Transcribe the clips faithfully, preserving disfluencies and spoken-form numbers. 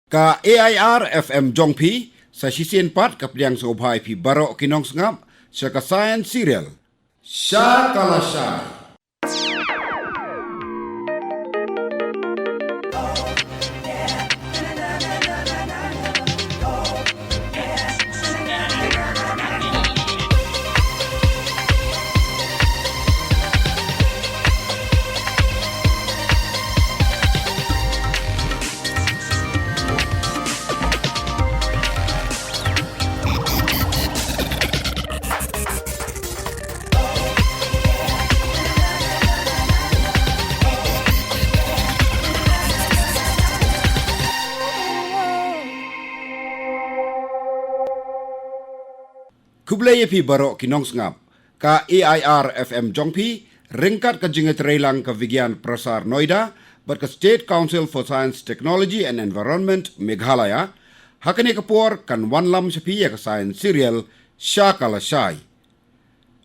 Ka A I R F M jong phi, sa shisien pat ka pdiang sngewbha ïa phi baroh ki nongsngap, sha ka Science Serial. Sha ka la shai. Khublei ïa phi baroh ki nongsngap. Ka A I R F M jong phi, ryngkat ka jingïatreilang ka Vigyan Prasar Noida, bad ka State Council for Science, Technology and Environment, Meghalaya, ha kane ka por kan wanlam sha phi ïa ka Science Serial, Sha ka la shai.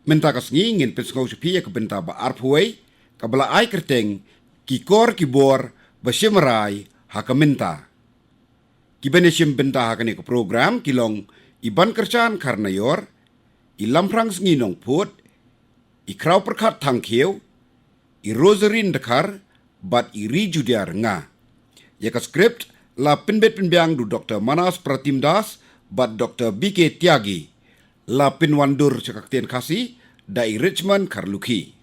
Mynta ka sngi ngin pynsngew sha phi ïa ka bynta ba arphew wei, kaba la ai kyrteng, Ki Kor Ki Bor ba Shim Rai ha ka Mynta. Kiban ïashim bynta ha kane ka program ki long i Bankyrshan Kharnaior, i Lamphrang Sngi Nongphut, i Khraw Pyrkhat Thangkhiew, i Rosarine Dkhar, bad i Ri Judiar Nga. Ïa ka script la pynbit pynbiang da u Doktor Manas Pratim Das, bad Doktor B K Tyagi. La pynwandur sha ka ktien Khasi da i Richmond Kharlukhi.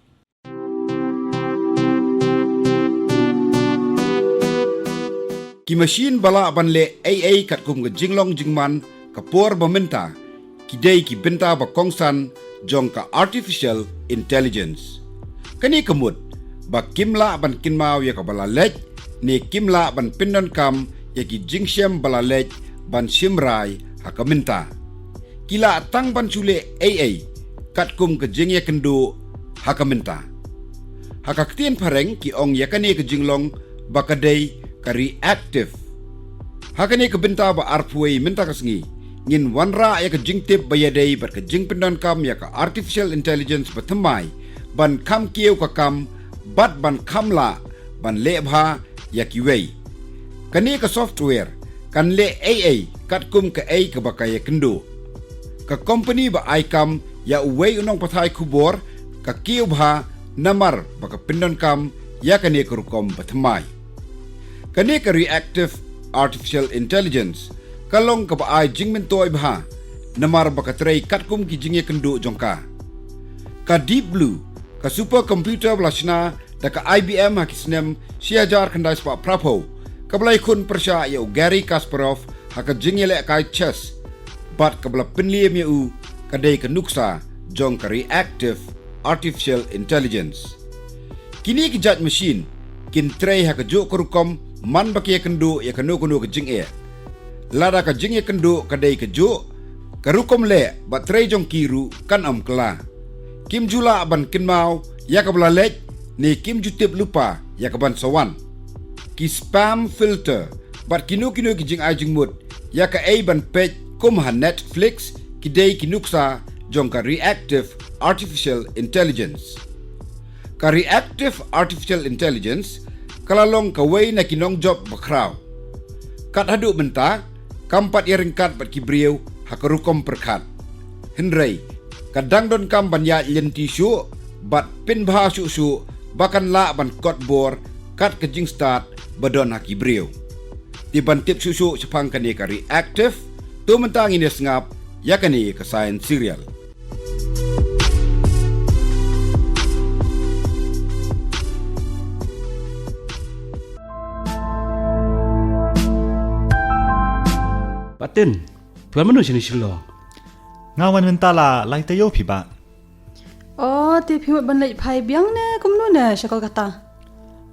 Ki machine ba lah ban leh ei ei katkum ka jinglong jingman ka por ba mynta, ki dei ki bynta ba kongsan jong ka artificial intelligence. Kane ka mut, ba kim lah ban kynmaw ïa kaba la leit, ne kim lah ban pyndonkam ïa ki jingshem ba la leit ban shim rai ha ka mynta. Ki lah tang ban shu leh ei ei katkum ka jingïakynduh ha ka mynta. Ha ka ktien phareng ki ong ïa kane ka jinglong ba ka dei ka reactive. Ha kane ka bynta ba arphew wei mynta ka sngi, ngin wanrah ïa ka jingtip ba ïadei bad ka jingpyndonkam ïa ka artificial intelligence ba thymmai, ban kham kiew ka kam, bad ban kham lah ban leh bha ïa kiwei. Kane ka software kan leh ei ei katkum kaei kaba ka ïakynduh. Ka kompani ba ai kam ïa uwei u nongpathai khubor ka kiew bha namar ba ka pyndonkam ïa kane ka rukom ba thymmai. Kane ka reactive artificial intelligence ka long kaba ai jingmyntoi bha namar ba ka trei katkum ki jingïakynduh jong ka. Ka Deep Blue, ka supercomputer ba la shna da ka I B M ha ki snem shi hajar khyndai spah phra phew, kaba la ïakhun pyrshah ïa u Garry Kasparov ha ka jingïalehkai chess, bad kaba la pynliem ïa u, ka dei ka nuksa jong ka reactive artificial intelligence. Kine ki jait machine kin trei ha kajuh ka rukom man ba ki ïakynduh ïa kano kano ka jingeh. Lada ka jingïakynduh ka dei kajuh, ka rukom leh bad trei jong ki ruh kan ym kylla. Kim ju lah ban kynmaw ïa kaba la leit, ne kim ju tip lypa ïa kaban sa wan. Ki spam filter bad kino kino ki jingai jingmut ïa kaei ban peit kum ha Netflix, ki dei ki nuksa jong ka reactive artificial intelligence. Ka reactive artificial intelligence ka la long kawei na ki nongjop bakhraw. Kat haduh mynta, kam pat ïaryngkat bad ki briew ha ka rukom pyrkhat. Hynrei, ka dang donkam ban ïaid lynti shuh bad pynbha shuh shuh ba kan lah ban kot bor kat ka jingstad ba don ha ki briew. Te ban tip shuh shuh shaphang kane ka reactive, to mynta ngin ïa sngap ïa kane ka Science Serial. Bah Tin, phi wan mano shane Shillong? Nga wan mynta la lai taïew phi bah. Oh, te phi mut ban leit phai biang ne kumno ne sha Kolkata?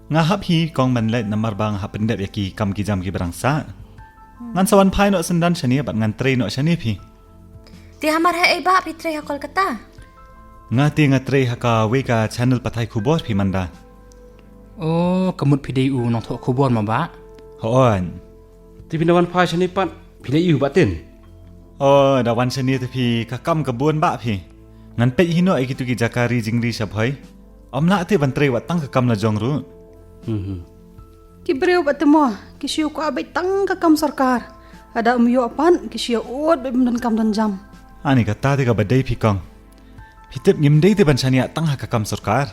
Nga hap hi kong ban leit namar ba nga hap pyndep ïa ki kam ki jam kiba dang sah. Ngan sa wan phai noh syndon shane bad ngan trei noh shane phi. Te hamar ha ei bah phi trei ha Kolkata? Nga te nga trei ha kawei ka channel pathai khubor phi manda. Oh, ka mut phi dei u nongthoh khubor mo bah? Hooid. Te phi da wan phai shane pat phi leh aiu bah Tin? Oh, da wan shane te phi ka kam ka bun bah phi. Ngan peit hi noh ïa kitu ki jaka ri jingri sha Bhoi. Ym lah te ban trei wat tang ka kam la jong ruh. Mhm. Ki briew bah te mo, ki Ki shu kwah beit tang ka kam sorkar. Lada um ïoh pat ki shu ïa ud beit ban don kam don jam. Ani kata te kaba dei phi kong. Phi tip ngim dei te ban shaniah tang ha ka kam sorkar.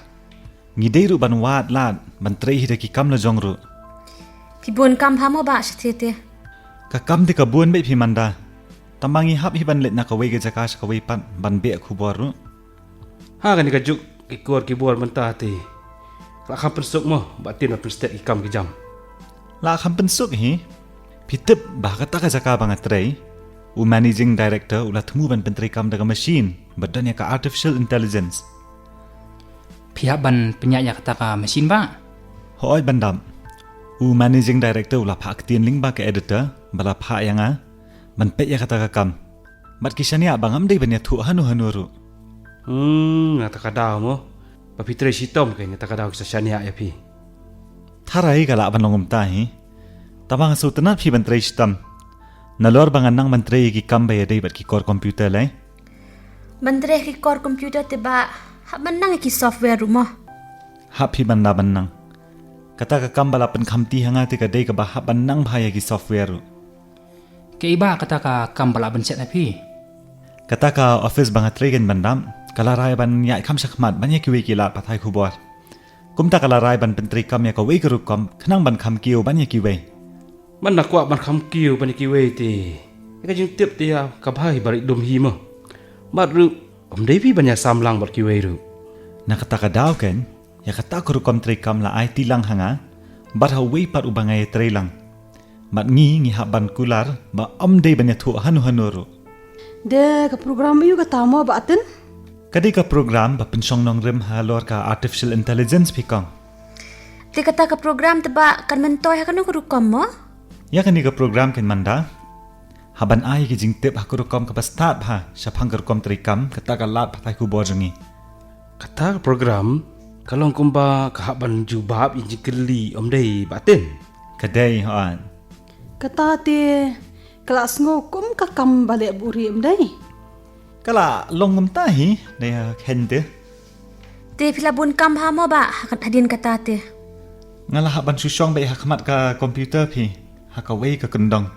Ngi dei ruh ban wad lad ban trei hi da ki kam la jong ruh. Phi bun kam bha mo Bah shatei te? Ka kam te ka bun beit phi Manda. Tang ba ngi hap hi ban leit na kawei ka jaka sha kawei pat ban beh khubor ruh. Ha kane ka juk ki kor ki bor mynta te, la kham pynsuk mo Bah Tin ban pynstet ki kam ki jam? La kham pynsuk hi. Phi tip ba ha kata ka jaka ba nga trei, u managing director u la thmu ban pyntrei kam da ka machine ba don ïa ka artificial intelligence. Phi hap ban pynïaid ïa kata ka machine Bah? Hooid Bah Dam. U managing director u la phah ktien lyngba ka editor ba la phah ïa nga ban peit ïa kata ka kam. Bad ki shaniah ba ngam dei ban ïathuh hano hano ruh. Hmm, na kata ka daw mo. Ba phi trei shitom kein na kata ka daw ki sa shaniah ïa phi. Tharai ka lah ban long kumta hi. Tang ba nga sngewtynnat phi ban trei shitom. Nalor ba nga nang ban trei ïa ki kam ba ïadei bad ki kor computer lei. Ban trei ki kor computer te Bah hap ban nang ïa ki software ruh mo? Hap phi ban da ban nang. Kata ka kam ba la pynkhamti ha nga te ka dei kaba hap ban nang bha ïa ki software ruh. Kaei Bah kata ka kam ba la pynshet ha phi? Kata ka office ba nga trei kein Bah Dam, ka la rai ban ïaid kham shakhmat ban ïa kiwei ki lad pathai khubor. Kumta ka la rai ban pyntrei kam ïa kawei ka rukom khnang ban kham kiew ban ïa kiwei. Ban da kwah ban kham kiew ban ïa kiwei te, ïa ka jingtip te ïa ka bha hi ba rit dum hi mo. Bad ruh um dei phi ban ïasam lang bad kiwei ruh. Na kata ka daw kein, ïa kata ka rukom trei kam la aiti lang ha nga bad ha uwei pat uba nga ïatrei lang. Bad ngi ngi hap ban kular ba ym dei ban ïathuh hano hano ruh. Dei ka program aiu kata mo Bah Tin? Ka dei ka program ba pynshong nongrim halor ka artificial intelligence phi kong. Te kata ka program te Bah kan myntoi ha kano ka rukom mo? Ïa kane ka program kein Manda, hap ban ai ki jingtip ha ka rukom kaba stad bha shaphang ka rukom trei kam kata ka lad pathai khubor jong ngi. Kata ka program ka long kumba ka hap ban jubab ïa ki jingkylli ym dei Bah Tin? Ka dei hooid. Kata te ka la sngew kum ka kam ba leh buhrieh ym dei? Ka la long kumta hi dei ha khein te. Te phi la bun kam bha mo Bah hadien kata te? Nga la hap ban shu shong beit ha khmat ka computer phi ha kawei ka kyndong.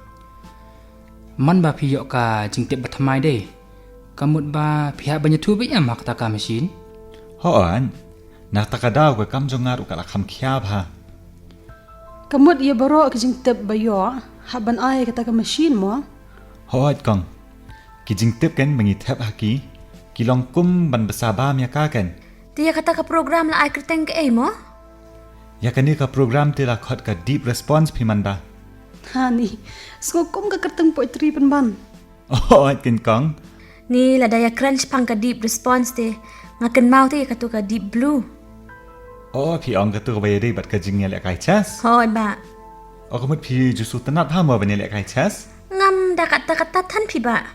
Man ba phi ïoh ka jingtip ba thymmai dei, ka mut ba phi hap ban ïathuh beit em ha kata ka machine? Hooid, na kata ka daw ka kam jong nga ruh ka la kham khia bha. Ka mut ïa baroh ki jingtip ba ïoh hap ban ai kata ka machine mo? Hooid kong. Ki jingtip kein ba ngi thep ha ki, ki long kum ban bsa bam ïa ka kein. Te ïa kata ka program la ai kyrteng kaei mo? Ïa kane ka program te la khot ka Deep Response phi Manda. Hani, sngew kum ka kyrteng poetry pynban. Hooid kein kong. Ni lada ïa kren shaphang ka Deep Response te, nga kynmaw te ïa katu ka Deep Blue. O phi ong katu kaba ïadei bad ka jingïalehkai chess? Hooid Bah. O ka mut phi ju sngewtynnat bha mo ban ïalehkai chess? Ngam da kata kata than phi Bah.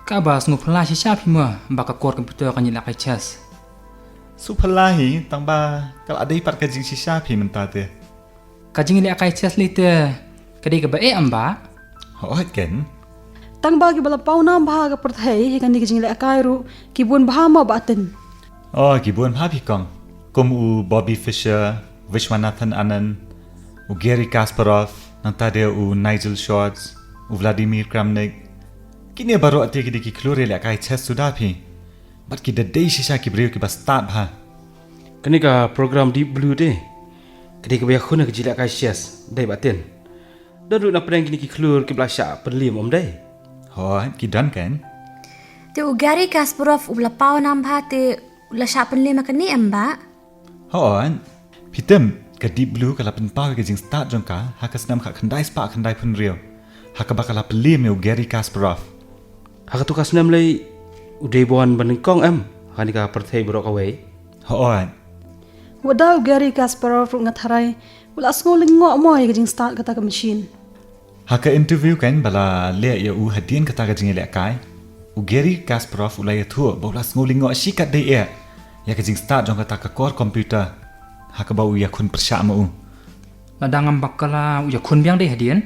Kaba sngewphylla shisha phi mo ba ka kor computer kan ïalehkai chess? Sngewphylla hi, tang ba ka la dei pat ka jingshisha phi mynta te. Ka jingïalehkai chess lei te ka dei kaba eh em Bah? Hooid kein. Tang ba kiba la paw nam bha ha ka pyrthei ha kane ka jingïalehkai ruh ki bun bha mo Bah Tin? O ki bun bha phi kong. Kum u Bobby Fischer, Vishwanathan Anand, u Garry Kasparov, nangta de u Nigel Schwarz, u Vladimir Kramnik. Kine baroh te ki dei ki khlur ïalehkai chess suda phi. Bad ki da dei shisha ki briew kiba stad bha. Kane ka program Deep Blue te ka dei kaba ïakhun ha ka jingïalehkai chess dei Bah Tin? Don ruh na pdeng kine ki khlur kiba la shah pynliem ym dei? Hooid ki don kein. Te u Garry Kasparov uba la paw nam bha te u la shah pynliem ha kane em Bah? Hooid. Phi tip ka Deep Blue ka la pynpaw ïa ka jingstad jong ka ha ka snem khatkhyndai spah khyndaiphew hynriew ha kaba ka la pynliem ïa u Garry Kasparov. Ha katu ka snem lei u dei ban wan nyngkong em ha kane ka pyrthei baroh kawei? Hooid. Wat da u Garry Kasparov ruh nga tharai u la sngew lyngngoh mo ïa ka jingstad kata ka machine? Ha ka interview kein ba la leh ïa u hadien kata ka jingïalehkai, u Garry Kasparov u la ïathuh ba u la sngew lyngngoh shikatdei eh ïa ka jingstad jong kata ka kor computer ha kaba u ïakhun pyrshah ma u. Lada ngam bakla u ïakhun biang dei hadien?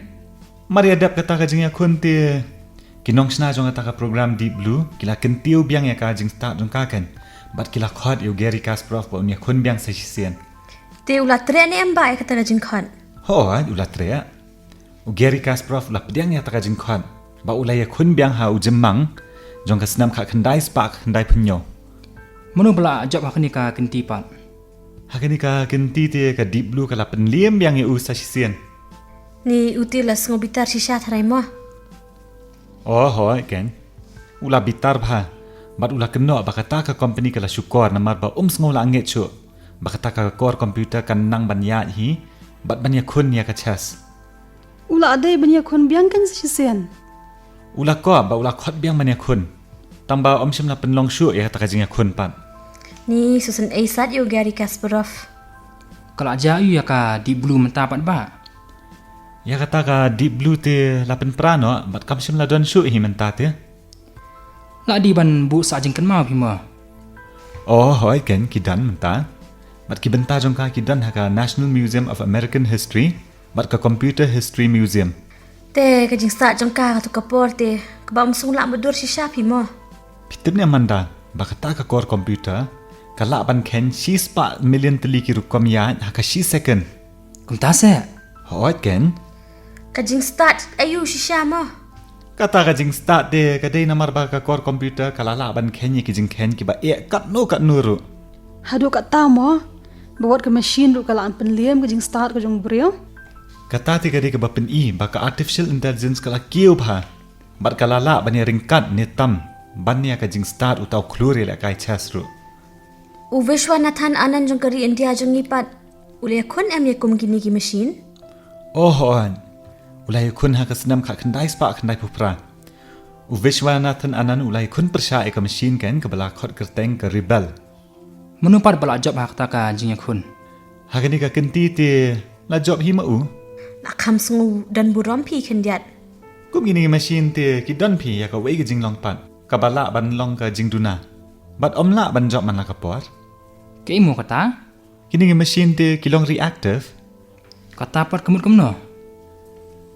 Mar ïa dep kata ka jingïakhun te ki nongshna jong kata ka program Deep Blue ki la kyntiew biang ïa ka jingstad jong ka kein bad ki la khot ïa u Garry Kasparov ba un ïakhun biang sa shisien. Te u la treh ne em Bah ïa kata ka jingkhot? Hooid u la treh. U Garry Kasparov u la pdiang ïa kata ka jingkhot, bad u la ïakhun biang ha u Jymmang jong ka snem khatkhyndai spah khyndaiphew hynñiew. Mano ba la jop ha kane ka kynti pat? Ha kane ka kynti te ka Deep Blue ka la pynliem biang ïa u sa shisien. Ni u te la sngew bitar shisha tharai mo? Oh hooid kein. U la bitar bha. Bad u la kynnoh ba kata ka company ka la shukor namar ba um sngew la ngeit shuh ba kata ka core computer kan nang ban ïaid hi bad ban ïakhun ïa ka chess. U la dei ban ïakhun biang kein sa shisien? U la kwah bad u la khot biang ban ïakhun. Tang ba um shym la pynlong shuh ïa kata ka jingïakhun pat. Ni shisien ei sat ïa u Garry Kasparov. Ka la jia aiu ïa ka Deep Blue mynta pat ba? Ïa kata ka Deep Blue te la pynpra noh bad kam shym la don shuh hi mynta te. La dei ban buh sa jingkynmaw phi mo? Oh hooid kein, ki don mynta. Bad ki bynta jong ka ki don ha ka National Museum of American History bad ka Computer History Museum. Te ka jingstad jong ka kato ka por te kaba um sngew lah mutdur shisha phi mo? Phi tip ne Amanda ba kata ka core computer ka lah ban khein shispah million tylli ki rukom ïaid ha ka shi second. Kumta se? Hooid kein. Ka jingstad aiu shisha mo? Kata ka jingstad te ka dei namar ba ka core computer ka la lah ban khein ïa ki jingkhein kiba eh katno katno ruh. Haduh katta mo ba wat ka machine ruh ka lah ban pynliem ka jingstad ka jong u briew? Kata te ka dei kaba pyni ba ka artificial intelligence ka la kiew bha bad ka la lah ban ïaryngkat ne tam ban ïa ka jingstad uta u khlur ïalehkai chess ruh. U Vishwanathan Anand jong ka ri India jong ngi pat u la ïakhun em ïa kum kine ki machine? Oh hooid. U la ïakhun ha ka snem khatkhyndai spah khyndaiphew phra. U Vishwanathan Anand u la ïakhun pyrshah ïa ka machine kein kaba la khot kyrteng ka Rebel. Mano pat ba la jop ha kata ka jingïakhun? Ha kane ka kynti te la jop hi ma u. La kham sngew don burom phi khyndiat. Kum kine ki machine te ki don phi ïa kawei ka jinglong pat kaba lah ban long ka jingduna bad um lah ban jop man la ka por. Kaei mo kata? Kine ki machine te ki long reactive. Kata pat ka mut kumno?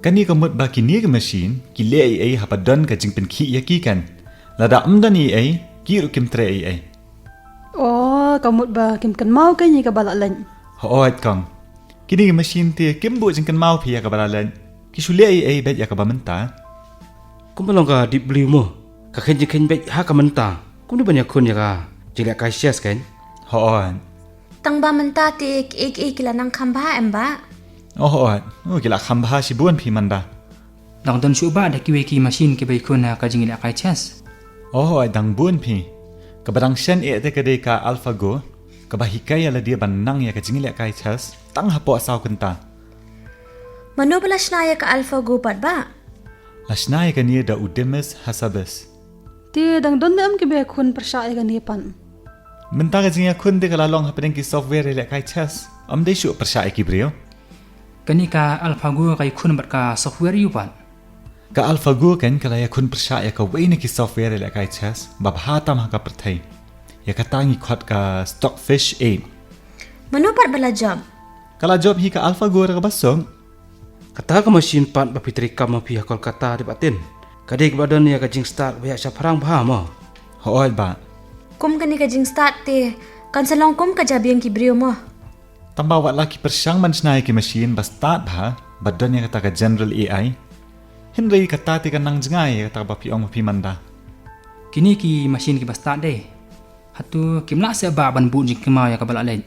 Kane ka mut ba kine ki machine ki leh ei ei haba don ka jingpynkhih ïa ki kein. Lada um don ei ei ki ruh kim treh ei ei. Oh, ka mut ba kim kynmaw kein ïa kaba la leit. Hooid kong. Kine ki machine te kim buh jingkynmaw phi ïa kaba la leit. Ki shu leh ei ei beit ïa kaba mynta. Kumba long ka Deep Blue mo, ka khein jingkhein beit ha ka mynta. Kumno ban ïakhun ïa ka jinglehkai chess kein? Hooid. Tang ba mynta te kiei kiei ki la nang kham bha em ba? Oh hooid. Oh, ki la kham bha shibun phi Amanda. Dang don shuh ba da kiwei ki machine kiba ïakhun ha ka jinglehkai chess? Oh hooid, dang bun phi. Kaba dang shen eh te ka dei ka AlphaGo kaba hikai ïa lade ban nang ïa ka jinglehkai chess tang hapoh saw kynta. Mano ba la shna ïa ka AlphaGo pat ba? La shna ïa kane da u Demis Hassabis. Te dang don ne em kiba ïakhun pyrshah ïa kane pat? Mynta ka jingïakhun te ka la long hapdeng ki software ïalehkai chess. Um dei shuh pyrshah ïa ki briew. Kane ka AlphaGo ka ïakhun bad ka software aiu pat? Ka AlphaGo kein ka la ïakhun pyrshah ïa kawei na ki software ïalehkai chess ba bha tam ha ka pyrthei. Ïa kata ngi khot ka Stockfish eight. Mano pat ba la jop? Ka la jop hi ka AlphaGo da kaba suk. Kata ka machine pat ba phi treikam ma phi ha Kolkata te Bah Tin, ka dei kaba don ïa ka jingstad ba ïaid shaphrang bha mo? Hooid Bah. Kum kane ka jingstad te kan sa long kum ka jabieng ki briew mo? Tang ba wat la ki pyrshang ban shna ïa ki machine ba stad bha ba don ïa kata ka general A I. Hynrei kata te ka nang jngai ïa kata ba phi ong ma phi Amanda. Kine ki machine kiba stad dei, hato kim lah seh ba ban buh jingkynmaw ïa kaba la leit?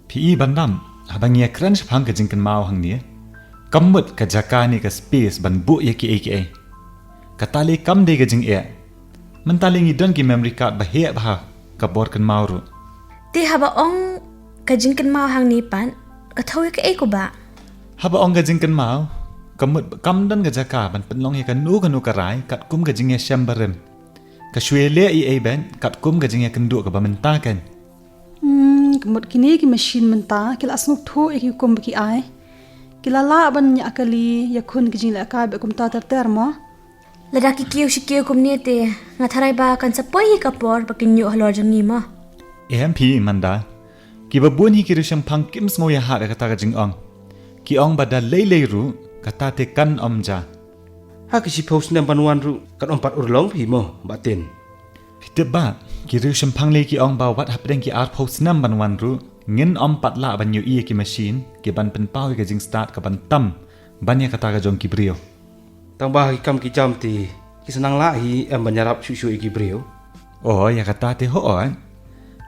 Phi i Bah Nam, haba ngi ïakren shaphang ka jingkynmaw hangne, kam mut ka jaka ne ka space ban buh ïa kiei kiei. Kata lei kam dei ka jingeh. Mynta lei ngi don ki memory card ba heh bha, ka bor kynmaw ruh. Te haba ong ka jingkynmaw hangne pat, ka thew ïa kaei ko Bah? Haba ong ka jingkynmaw, ka mut ba kam don ka jaka ban pynlong ïa kano kano ka rai katkum ka jingïashem barim. Ka shu ïaleh ei ei beit katkum ka jingïakynduh kaba mynta kein. Hmm, ka mut kine ki machine mynta ki la sngewthuh ïa ki hukum ba ki ai. Ki la lah ban ïakali ïakhun ki jinglehkai beit kumta ter ter mo? Lada ki kiew shi kiew kumne te nga tharai ba kan sa poi hi ka por ba kin ïoh halor jong ngi mo? Em phi Amanda. Kiba bun hi ki riewshemphang kim sngew ïahap ïa kata ka jingong. Ki ong ba da lei lei ruh kata te kan ym jia. Ha ki shiphew snem ban wan ruh kan ym pat urlong phi mo Bah Tin? Phi tip Bah, ki riewshemphang lei ki ong ba wat hapdeng ki arphew snem ban wan ruh ngin ym pat lah ban ïohi ïa ki machine ki ban pynpaw ïa ka jingstad ka ban tam ban ïa kata ka jong ki briew. Tang ba ha ki kam ki jam te ki sa nang lah hi em ban ïarap shuh shuh ïa ki briew? Oh, ïa kata te hooid.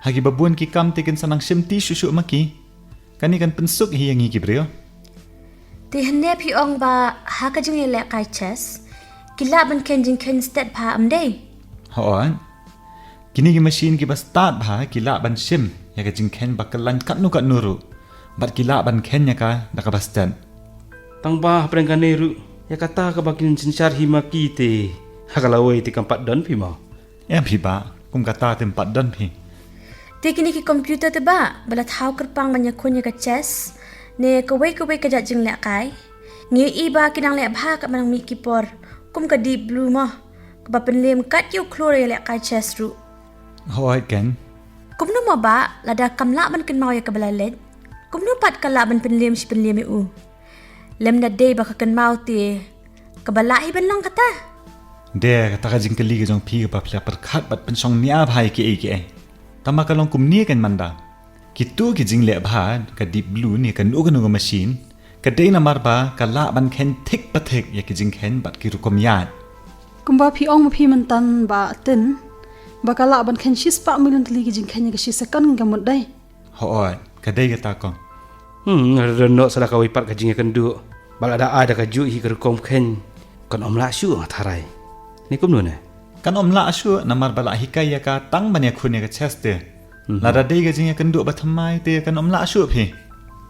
Ha kiba bun ki kam te kin sa nang shimti shuh shuh ma ki. Kane kan pynsuk hi ïa ngi ki briew. Te hynne phi ong ba ha ka jingïalehkai chess ki lah ban kheiñ jingkheiñ stet bha, em dei? Hooid. Kine ki machine kiba stad bha ki lah ban shim ïa ka jingkheiñ ba kyllaiñ katno katno ruh, bad ki lah ban kheiñ ïa ka da kaba stet. Tang ba hapdeng kane ruh, ïa kata kaba kin synshar hi ma ki te ha ka lawei te kam pat don phi mo? Em phi bah, kum kata te ym pat don phi. Te kine ki computer te bah, ba la thaw kyrpang ban ïakhun ïa ka chess ne kawei kawei ka jait jinglehkai, ngi ïohi ba ki nang leh bha katba nang mih ki por, kum ka Deep Blue mo, kaba pynliem kat ïa u khlur ïalehkai chess ruh. Hooid keiñ. Kumno mo bah, lada kam lah ban kynmaw ïa kaba la leit, kumno pat ka lah ban pynliem shi pynliem ïa u? Lymda dei ba ka kynmaw te kaba lah hi ban long kata? De, kata ka jingkylli ka jong phi kaba phi la pyrkhat bad pynshong nia bha ïa kiei kiei. Tangba ka long kumne keiñ mynta. Kito ki jingleh bha, ka Deep Blue ne kano kano ka machine, ka dei namar ba ka lah ban kheiñ thik pa thik ïa ki jingkheiñ bad ki rukom ïaid. Kumba phi ong ma phi mynta bah Tin, ba ka lah ban kheiñ shispah million tylli ki jingkheiñ ïa ka shi second, ka mut dei? Hooid, ka dei kata kong. Hmm, nga don noh sa la kawei pat ka jingïakynduh. Ba lada ai da kajuh hi ka rukom kheiñ, kan ym lah shuh nga tharai. Ne kumno ne? Kan ym lah shuh namar ba la hikai ïa ka tang ban ïakhun ïa ka chess te. Mhm. Lada dei ka jingïakynduh ba thymmai te kan ym lah shuh phi.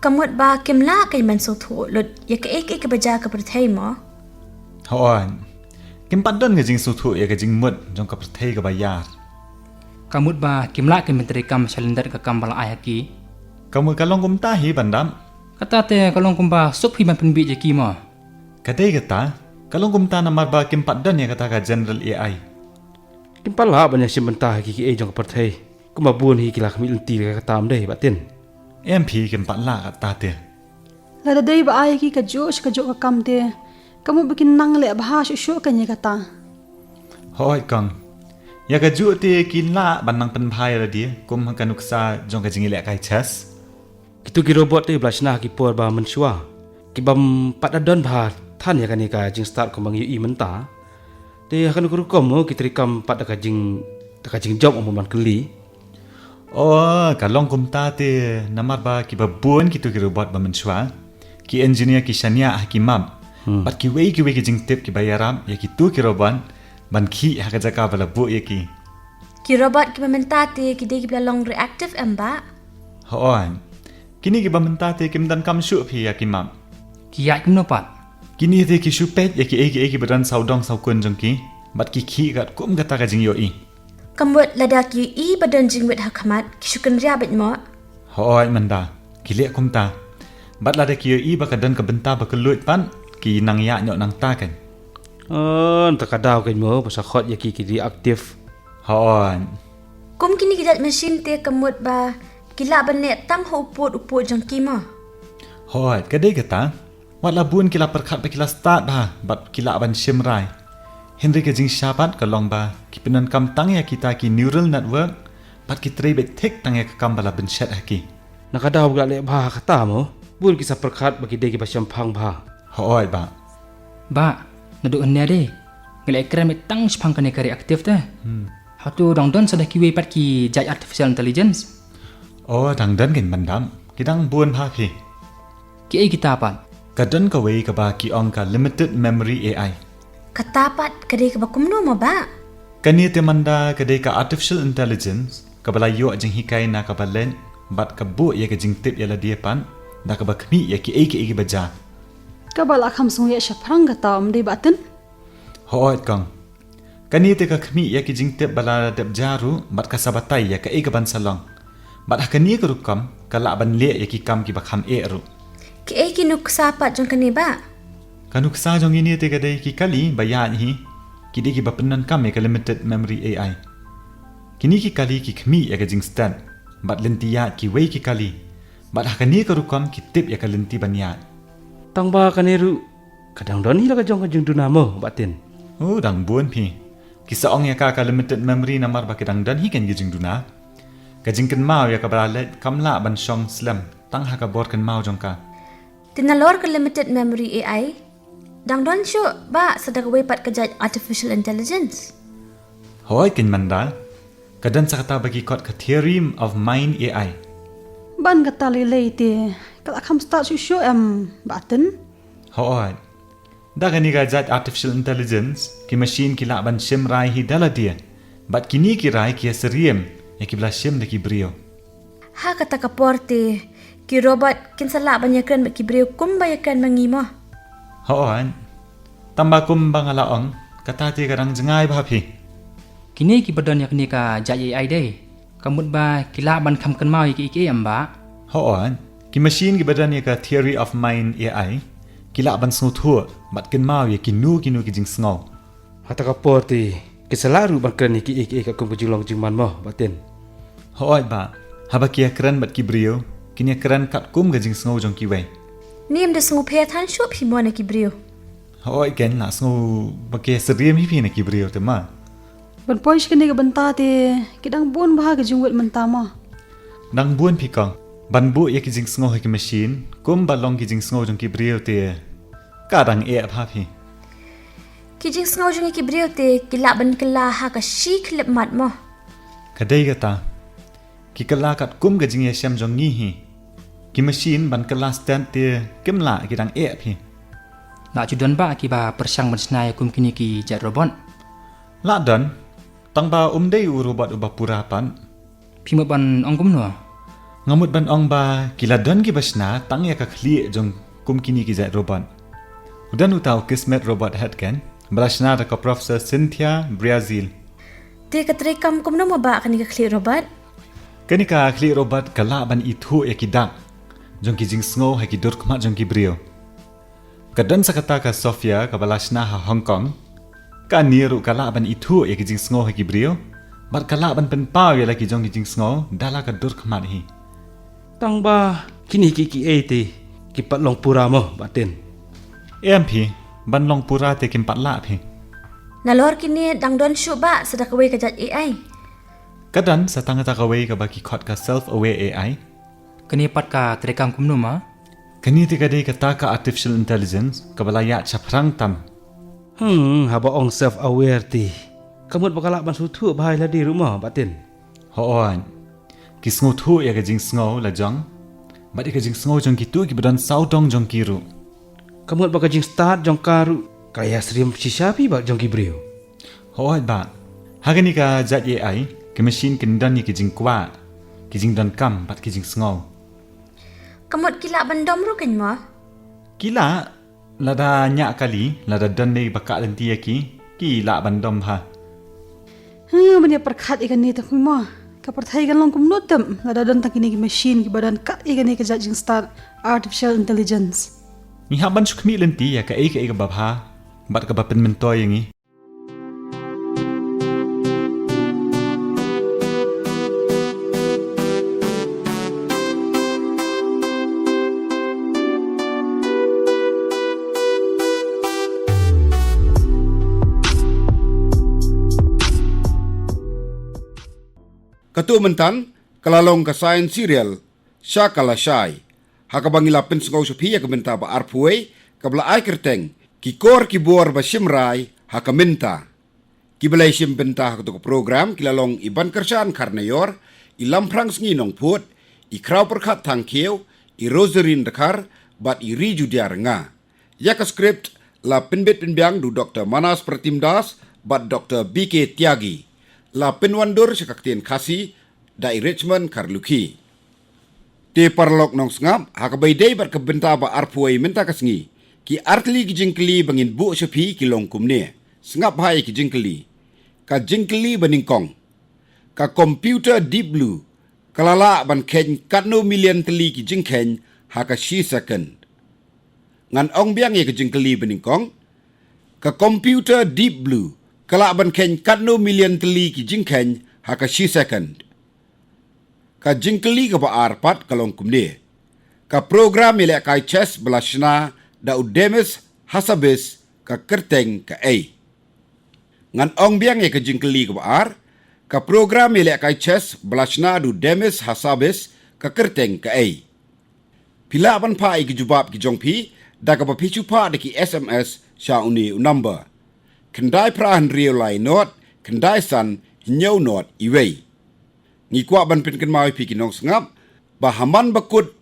Ka mut ba kim lah keiñ ban sngewthuh lut ïa kaei kaei kaba jia ha ka pyrthei mo? Hooid. Kim pat don ka jingsngewthuh ïa ka jingmut jong ka pyrthei kaba ïar. Ka mut ba kim lah keiñ ban treikam sha lyndet ka kam ba la ai ha ki. Ka mut ka long kumta hi Bandam. Kata te ka long kumba suk phi ban pynbiej ïa ki mo? Ka dei kata, ka long kumta namar ba kim pat don ïa kata ka general A I. Kim pat lah ban ïashim bynta ha ki kiei jong ka pyrthei, kumba bun hi ki la khmih lynti ïa kata, em dei bah Tin? Em phi, kim pat lah kata te. Lada dei ba ai ïa ki kajuh shi kajuh ka kam te, ka mut ba kin nang leh bha shuh shuh keiñ ïa kata. Hooid kong. Ïa kajuh te kin lah ban nang pynbha ïa lade kum ha ka nuksa jong ka jingïalehkai chess. Kito ki robot te ba la shna ha ki por ba mynshuwa, ki bym pat da don bha than ïa kane ka jingstad kumba ngi ïohi mynta. Te ha kano ka rukom mo ki treikam pat da ka jing, da ka jingjop, ong ban kylli. Oh, ka long kumta te namar ba kiba bun kito ki robot ba mynshuwa, ki engineer ki shaniah ha ki map. Hmm. Bad kiwei kiwei ki jingtip kiba ïarap ïa kito ki robot ban khih ha ka jaka ba la buh ïa ki. Ki robot kiba mynta te ki dei kiba la long reactive em bah? Hooid. Kine kiba mynta te kim donkam shuh phi ïa ki map. Ki ïaid kumno pat? Kine te ki shu peit ïa kiei kiei kiba don sawdong sawkun jong ki, bad ki khih katkum kata ka jingïohi. Ka mut lada ki ïohi ba don jingwit ha khmat, ki shu kynriah beit mo? Hooid mynta, ki leh kumta. Bad lada ki ïohi ba ka don ka bynta ba kylluid pat, ki nang ïaid noh nangta keiñ. Oh, nangta ka daw keiñ mo ba sa khot ïa ki ki reactive. Hooid. Kum kine ki jait machine te ka mut ba ki lah ban leh tang ha u pud u pud jong ki mo? Hooid, ka dei kata. Wat la bun ki la pyrkhat ba ki la stad bha bad ki lah ban shim rai, hynrei ka jingshisha pat ka long ba ki pyndonkam tang ïa kita ki neural network bad ki trei beit thik tang ïa ka kam ba la bynshet ha ki. Na ka daw ba ki la leh bha ha kata mo, bun ki sa pyrkhat ba ki dei kiba shemphang bha. Hooid bah. Bah, naduh hynne de nga la ïakren beit tang shaphang kane ka reactive te. Hmm. Hato dang don sa da kiwei pat ki jait artificial intelligence? Oh, dang don keiñ Bandam. Ki dang bun bha phi. Kiei kita pat? Ka don kawei kaba ki ong ka limited memory A I. Kata pat ka dei kaba kumno mo bah? Kane te mynta ka dei ka artificial intelligence kaba la ïoh jinghikai na kaba leit bad ka buh ïa ka jingtip ïa lade pat da kaba khmih ïa kiei kiei kiba jia. Kaba la kham sngewsih shaphrang kata, em dei bah Tin? Hooid kong. Kane te ka khmih ïa ki jingtip ba la dep jia ruh bad ka sa batai ïa kaei kaban sa long. Bad ha kane ka rukom ka lah ban leh ïa ki kam kiba kham eh ruh. Kiei ki nuksa pat jong kane bah? Ka nuksa jong kine te ka dei ki kali ba ïaid hi, ki dei kiba pyndonkam ïa ka limited memory A I. Kine ki kali ki khmih ïa ka jingstet bad lynti ïaid kiwei ki kali. Bad ha kane ka rukom ki tip ïa ka lynti ban ïaid. Tang ba kane ruh ka dang don hi la ka jong ka jingduna mo bah Tin? Oh, dang bun phi. Ki sa ong ïa ka ka limited memory namar ba ki dang don hi keiñ ki jingduna. Ka jingkynmaw ïa kaba la leit kam lah ban shong slem tang ha ka bor kynmaw jong ka. Te nalor ka limited memory A I, dang don shuh bah sa da kawei pat ka jait artificial intelligence? Hooid kein Manda, ka don sa kata ba ki khot ka theorem of mind A I. Ban kata lei lei te ka la kham stad shuh shuh em Bah Tin? Hooid. Da kane ka jait artificial intelligence, ki machine ki lah ban shim rai hi da lade. Bad kine ki rai ki ïasyriem ïa kiba la shim da ki briew. Ha kata ka por te ki robot kin sa lah ban ïakren bad ki briew kumba ïakren ma ngi mo? Hooid. Tang ba kumba nga la ong, kata te ka dang jngai bha phi. Kine kiba don ïa kane ka jait A I dei, ka mut ba ki lah ban kham kynmaw ïa kiei kiei em bah? Hooid. Ki machine kiba don ïa ka theory of mind A I ki lah ban sngewthuh bad kynmaw ïa kino kino ki jingsngew. Hata ka por te ki sa lah ruh ban kren ïa kiei kiei katkum ka jinglong jingman mo Bah Tin? Hooid bah. Haba ki ïakren bad ki briew, kin ïakren katkum ka jingsngew jong kiwei. Ym da sngewpher than shuh phi mo na ki briew? Hooid kein, la sngew ba ki ïasyriem hi phi na ki briew te ma. Ban poi sha kane ka bynta te ki dang bun bha ka jingwit mynta mo? Dang bun phi kong. Ban buh ïa ki jingsngew ha ki machine kumba long ki jingsngew jong ki briew te ka dang eh bha phi. Ki jingsngew jong ki briew te ki lah ban kylla ha ka shi khyllipmat mo? Ka dei kata. Ki kylla katkum ka jingïashem jong ngi hi. Ki machine ban kylla stet te kim lah, ki dang eh phi. Lah ju don bah kiba pyrshang ban shna ïa kum kine ki jait robot? Lah don. Tang ba um dei u robot uba pura pat. Phi mut ban ong kumno? Nga mut ban ong ba ki la don kiba shna tang ïa ka khlieh jong kum kine ki jait robot. U don uta u Kismet Robot Head kein, ba la shna da ka Professor Cynthia Breazeal. Te ka treikam kumno mo bah kane ka khlieh robot? Kane ka khlieh robot ka lah ban ithuh ïa ki dak jong ki jingsngew ha ki dur khmat jong ki briew. Ka don sa kata ka Sophia kaba la shna ha Hong Kong. Kane ruh ka lah ban ithuh ïa ki jingsngew ha ki briew bad ka lah ban pynpaw ïa la ki jong ki jingsngew da la ka dur khmat hi. Tang ba kine kiei kiei te ki pat long pura mo Bah Tin? Em phi, ban long pura te kim pat lah phi. Nalor kine dang don shuh bah sa da kawei ka jait A I? Ka don sa tang kata kawei kaba ki khot ka self aware A I. Kane pat ka treikam kumno ma? Kane te ka dei kata ka artificial intelligence kaba la ïaid shaphrang tam. Hmm, haba ong self aware te ka mut ba ka lah ban sngewthuh bha ïa lade ruh mo Bah Tin? Hooid. Ki sngewthuh ïa ka jingsngew la jong bad ïa ka jingsngew jong kito kiba don sawdong jong ki ruh. Ka mut ba ka jingstad jong ka ruh ka ïasyriem shisha phi bad jong ki briew. Hooid bah. Ha kane ka jait A I, ki machine kin don ïa ki jingkwah, ki jingdonkam bad ki jingsngew. Ka mut ki lah ban dom ruh kein mo? Ki lah. Lada ñiah kali, lada don dei ba kah lynti ïa ki, ki lah ban dom bha. Huh, ban ïa pyrkhat ïa kane te khumo. Ka pyrthei kan long kumno tip lada don tang kine ki machine kiba don kat ïa kane ka jait jingstad artificial intelligence. Ngi hap ban shu khmih lynti ïa kaei kaei kaba bha bad kaba pynmyntoi ïa ngi. Katto myntan ka la long ka Science Serial Sha Ka Lashai, ha kaba ngi la pynsngew sha phi ïa ka bynta ba arphew wei kaba la ai kyrteng Ki Kor Ki Bor Ba Shim Rai Ha Ka Mynta. Kiba la ïashim bynta ha kato ka program ki la long i Bankyrshan Kharnaior, i Lamphrang Sngi Nongphut, i Khraw Pyrkhat Thangkhiew, i Rosarine Dkhar bad i Rijudia Rnga. Ïa ka script la pynbit pynbiang da u Doctor Manas Pratim Das bad Doctor B K Tyagi. La pynwandur sha ka ktien Khasi da i Richmond Kharlukhi. Te paralok nongsngap, ha kaba ïadei bad ka bynta ba arphew wei mynta ka sngi, ki artylli ki jingkylli ba ngin buh sha phi ki long kumne. Sngap bha ïa ki jingkylli. Ka jingkylli ba nyngkong. Ka computer Deep Blue ka la lah ban kheiñ katno million tylli ki jingkheiñ ha ka shi second? Ngan ong biang ïa ka jingkylli ba nyngkong. Ka computer Deep Blue ka lah ban kheiñ katno million tylli ki jingkheiñ ha ka shi second? Ka jingkylli kaba ar pat ka long kumne. Ka program ïalehkai chess ba la shna da u Demis Hassabis ka kyrteng kaei? Ngan ong biang ïa ka jingkylli kaba ar. Ka program ïalehkai chess ba la shna da u Demis Hassabis ka kyrteng kaei? Phi lah ban phah ïa ki jubab ki jong phi da kaba phi shu phah da ki S M S sha une u number: khyndai phra hynriew lai nod khyndai san hynñiew nod iwei. Ngi kwah ban pynkynmaw ïa phi ki nongsngap ba ha man ba kut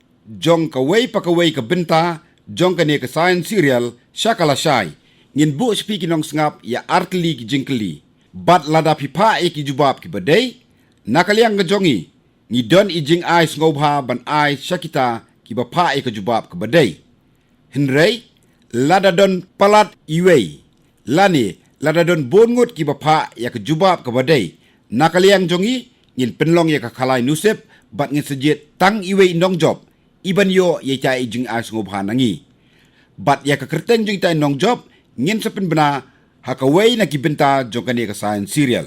jong kawei pa kawei ka bynta jong kane ka science serial sha ka lashai, ngin buh sha phi ki nongsngap ïa ar tylli ki jingkylli. Bad lada phi phah ïa ki jubab kiba dei, na ka liang ka jong ngi, ngi don i jingai sngewbha ban ai sha kita kiba phah ïa ka jubab kaba dei. Hynrei lada don palat iwei lane lada don bun ngut kiba phah ïa ka jubab kaba dei, na ka liang jong ngi, ngin pynlong ïa ka khalai nusip bad ngin sa jied tang iwei i nongjop i ban ïoh ïa ita i jingai sngewbha na ngi. Bad ïa ka kyrteng jong ita i nongjop ngin sa pynbna ha kawei na ki bynta jong kane ka science serial.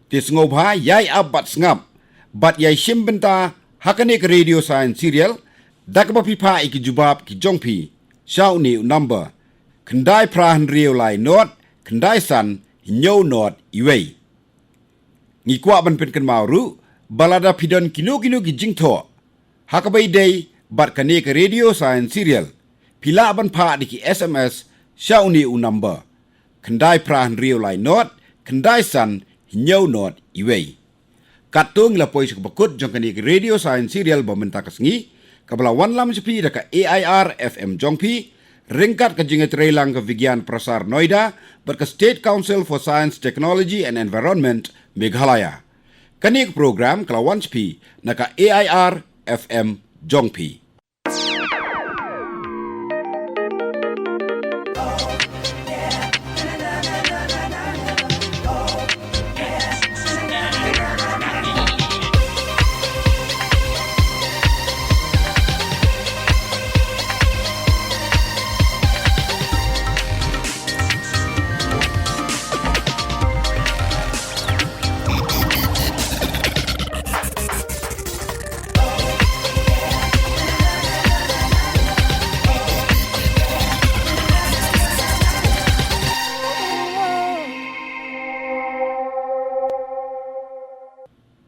Te sngewbha ïai ap bad sngap bad ïai shim bynta ha kane ka Radio Science Serial da kaba phi phah ïa ki jubab ki jong phi sha une u number: khyndai phra hynriew lai nod khyndai san hynñiew nod iwei. Ngi kwah ban pynkynmaw ruh ba lada phi don kino kino ki jingthoh ha kaba ïadei bad kane ka Radio Science Serial, phi lah ban phah da ki S M S sha une u number: khyndai phra hynriew lai nod khyndai san hynñiew nod iwei. Katto ngi la poi sha kaba kut jong kane ka Radio Science Serial ba mynta ka sngi, kaba la wanlam sha phi da ka A I R F M jong phi ryngkat ka jingïatreilang ka Vigyan Prasar Noida bad ka State Council for Science, Technology and Environment, Meghalaya. Kane ka program ka la wan sha phi na ka A I R F M jong phi.